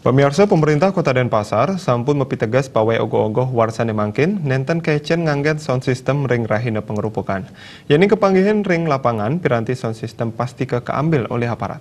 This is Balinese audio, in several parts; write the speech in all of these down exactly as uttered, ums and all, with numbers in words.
Pamirsa, pemerintah Kota Denpasar sampun mapiteges pawai ogoh-ogoh warsané mangkin nénten kecén nganggén sound system ring rahina pangrupukan. Yén ing kapanggihin ring lapangan, piranti sound system pastika kaambil olih aparat.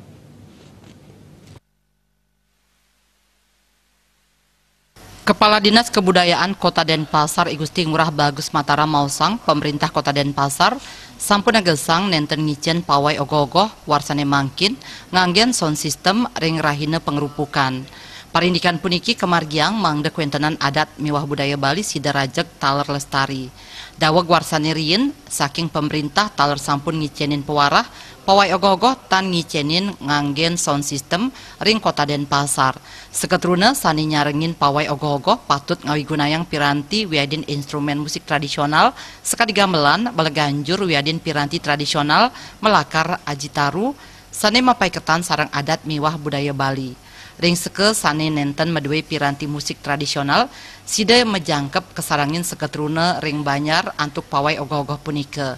Kepala Dinas Kebudayaan Kota Denpasar, I Gusti Ngurah Bagus Mataram, maosang, pemerintah Kota Denpasar sampun negesang nénten ngicén pawai ogoh-ogoh warsané mangkin nganggén sound system ring rahina pangrupukan. Parindikan puniki kamargiang mangda kawéntenan adat miwah budaya Bali sida rajeg taler lestari. Daweg warsané riin, saking pemerintah taler sampun ngicénin pawarah, pawai ogoh-ogoh tan ngicénin nganggén sound system ring Kota Denpasar. Seketruna sané nyarengin pawai ogoh-ogoh patut ngawigunayang piranti wiadin instrumén musik tradisional sakadi gamelan, baleganjur wiadin piranti tradisional malakar aji taru, sané mapaiketan sareng adat miwah budaya Bali. Ring seka sané nénten madué piranti musik tradisional, sida majangkep kasarengin seketruna ring banjar antuk pawai ogoh-ogoh punika.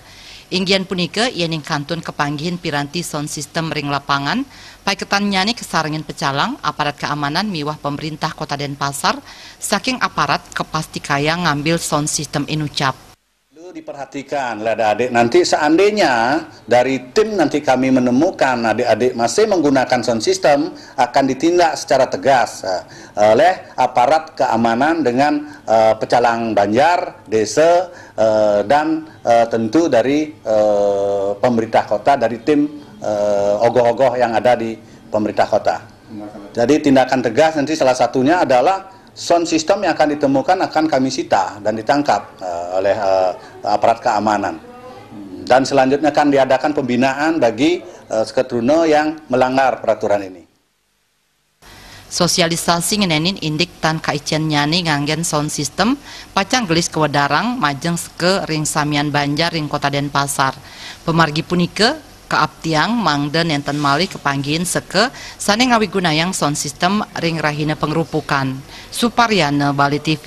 Inggih punika, yéning kantun kapanggihin piranti sound system ring lapangan, paiketannyané kasarengin pecalang, aparat kaamanan miwah pemerintah Kota Denpasar, saking aparat kapastikayang ngambil sound system inucap. Perlu diperhatikan, lah, adik-adik, nanti seandainya dari tim nanti kami menemukan adik-adik masih menggunakan sound system, akan ditindak secara tegas, eh, oleh aparat keamanan dengan, eh, pecalang banjar, desa, eh, dan, eh, tentu dari, eh, pemerintah kota, dari tim, eh, ogoh-ogoh yang ada di pemerintah kota. Jadi, tindakan tegas nanti salah satunya adalah sound system yang akan ditemukan akan kami sita dan ditangkap, eh, oleh, eh, aparat keamanan. Dan selanjutnya akan diadakan pembinaan bagi, eh, seketruna yang melanggar peraturan ini. Sosialisasi ngenénin indik tan kaicénnyané nganggén sound system pacang gelis kawedarang majeng seka ring samian banjar ring Kota Denpasar. Pamargi punika kaaptiang mangda nénten malih kapanggihin seka sané ngawigunayang sound system ring rahina pangrupukan. Suparyana, Bali T V.